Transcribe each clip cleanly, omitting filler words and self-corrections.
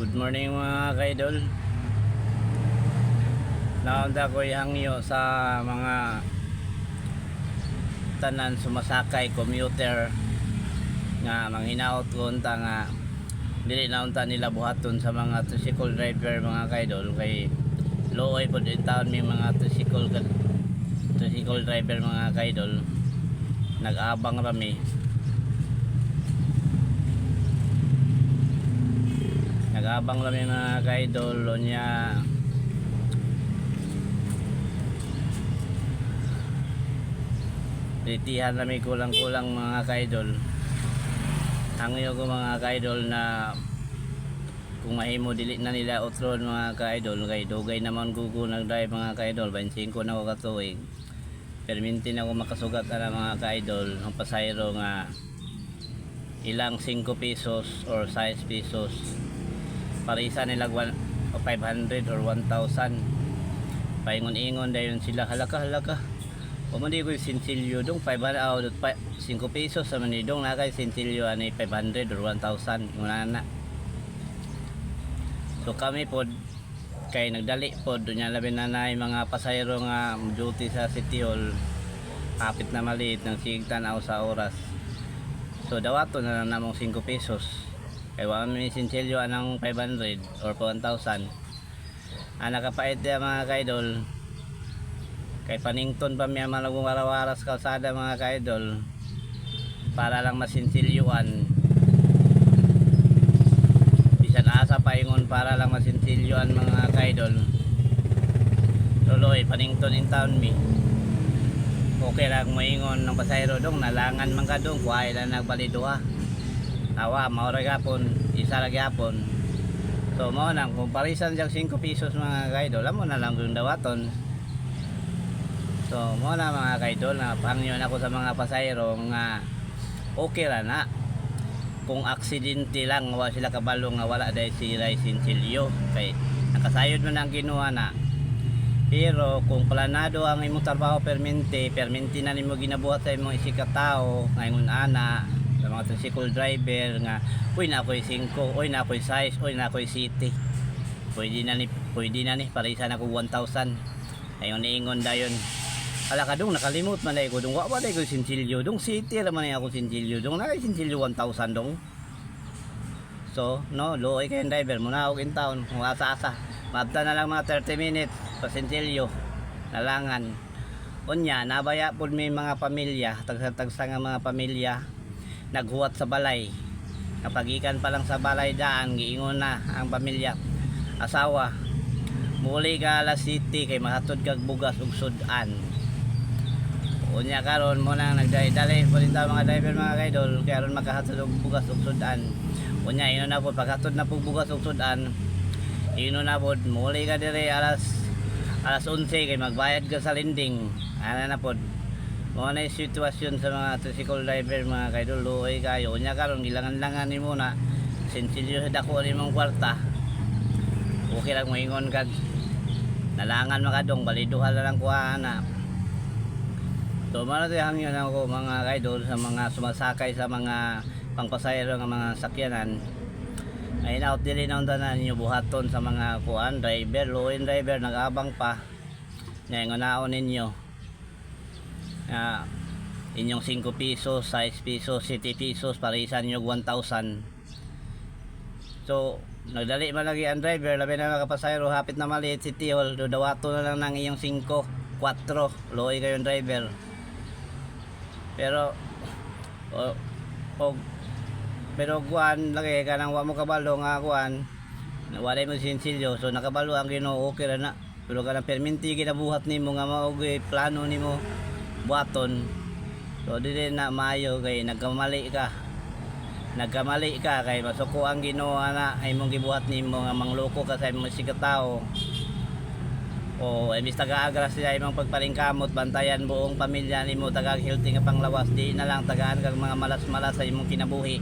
Good morning, mga kaidol. Naunta ko hangyo sa mga tanan sumasakay commuter nga manghinaot ko unta nga dili na unta nila buhaton sa mga tricycle driver, mga kaidol, kay luoy pod in taon may mga tricycle driver, mga kaidol. Nag-abang rami, nag-abang rami, mga kaidol. Unya litihan rami kulang-kulang, mga kaidol. Hangyo ko, mga kaidol, na kung mahimo dili na nila utron, mga kaidol, kay dugay naman gugo nag-drive, mga kaidol. 25 na ko katuig, perminti na ko makasugat ana, mga kaidol, ang pasayro nga ilang 5 pesos or 6 pesos parisa nila 500 or 1,000. Paingon-ingon dayon sila, "Halaka, halaka." O man di ko sinsilyo dong 500 out 5 pesos sa man dong na kay sinsilyo ani 500 or 1,000 ingon na. So kami pod kay nagdali pod dunya, labi na naay mga pasahero nga duty sa City Hall, hapit na maliit ng sige tanaw sa oras. So dawato na lang namong 5 pesos kay wa man mi sinsilyo anang 500 or 1,000. Ang nakapait diya, mga kaidol, kay panington pa mi ang mga waras kalsada, mga kaidol, para lang masinsilyuan. Bisan asa paingon para lang masinsilyuan, mga kaidol. Tuloy panington in town mi. Okay lang moingon ng pasahero, "Dong, nalangan man ka dong, kuhay lang nagbaliduha." Awa mao ra gapon, isa ra gyapon. So mao nang kung parisan diyang 5 pesos, mga kaidol, amo na lang yung dawaton. So mao na, mga kaidol, na pangyon ako sa mga pasahero nga okay ra na kung aksidente lang, wa sila kabalo nga wala dahil sila sinsilyo kay nakasayod man ang kinuha na. Pero kung planado ang imong trabaho, permente permente na nimo ginabuhat sa imong isig ka tao ngayon ana sa mga tricycle driver nga, "Uy, na ako'y 5, uy, na ako'y 6, uy, na ako'y city, pwede na ni, pwede na ni parisa na ko 1,000." Ayon niingon dayon, "Ala ka dong, nakalimot man ko dong, wa ba ko sinsilyo dong, city ra man ako sinsilyo dong, na sinsilyo 1,000 dong." So no, luoy kay driver mo na og in town kung asa-asa. Maabta na lang mga 30 minutes pasinsilyo, nalangan. Unya nabaya pud may mga pamilya, tagsa-tagsa nga mga pamilya naghuwat sa balay. Kapagikan pa lang sa balay daan, giingon na ang pamilya, asawa, "Muli ka alas city kay mahatod kag bugas ug sudan." Unya karon mo nang nagdali-dali po rin mga driver, mga kaidol, kay aron makahatod og bugas ug sudan. Unya ino na po paghatod na po bugas ug sudan, ino na po, "Muli ka dire alas alas 11 kay magbayad ka sa lending." Ana na pod. Mao na yung sitwasyon sa mga tricycle driver, mga kaidol, luoy kayo. Unya karon gilangan-langan nimo na sinsilyo sa dako nimong kwarta. Okay lang moingon kag, "Nalangan makadong, baliduha na lang kuha na." So mao na hangyo ako, mga kaidol, sa mga sumasakay sa mga pangpasahero nga mga sakyanan. Ay out dili na unta na ninyo buhaton sa mga kuan driver, luoy driver nag-abang pa. Ngayon naon ninyo. Nga inyong 5 pesos, 6 pesos, 7 pesos parisan niyo 1,000. So nagdali man lagi ang driver, labi na makapasahero hapit na maliit City Hall, do dawato na lang ng iyong 5, 4, luoy kayong driver. Pero o pero kuan lagi kanang wa mo kabalo nga kuan wala mo sinsilyo, so nakabalo ang Ginoo, okay ra na. Pero kanang perminti ginabuhat nimo nga mao plano nimo buhaton, so dili na maayo kay nagkamali ka, nagkamali ka kay masuko ang Ginoo ana ay imong gibuhat nimo nga mangloko ka sa imong tao o imbis taga-agra sila imong pagpalingkamot, bantayan buong pamilya nimo, tagag healthy nga panglawas, di na lang tagaan kag mga malas-malas sa imong kinabuhi,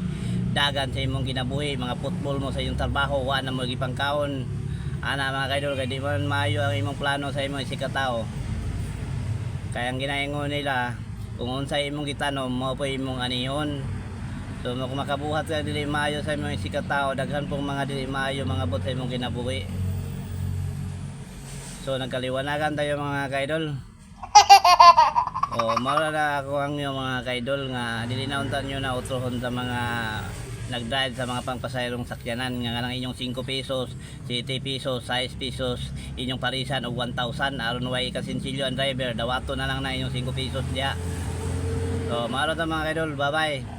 dagan sa imong kinabuhi, mga football mo sa imong trabaho, wa na mo gipangkaon ana, mga kaidol, kay di man maayo ang imong plano sa imong isikatao. Kaya ang ginaingon nila, kung unsay imong gitanom, mao po imong anihon. So kung makabuhat ka dili maayo sa imong sikat tao, daghan pong mga dili maayo mga bot sa imong kinabuhi. So nagkaliwanagan tayo, mga kaidol. O mao na ako ang inyong mga kaidol nga dili na unta nyo na utrohon sa mga nag-drive sa mga pangpasayrong sakyanan nga nang inyong 5 pesos, 7 pesos, 6 pesos inyong parisan og 1,000 aron way kasinsilyo ang driver, dawato na lang na inyong 5 pesos diya. So mao ra ta, mga kaidol, bye bye.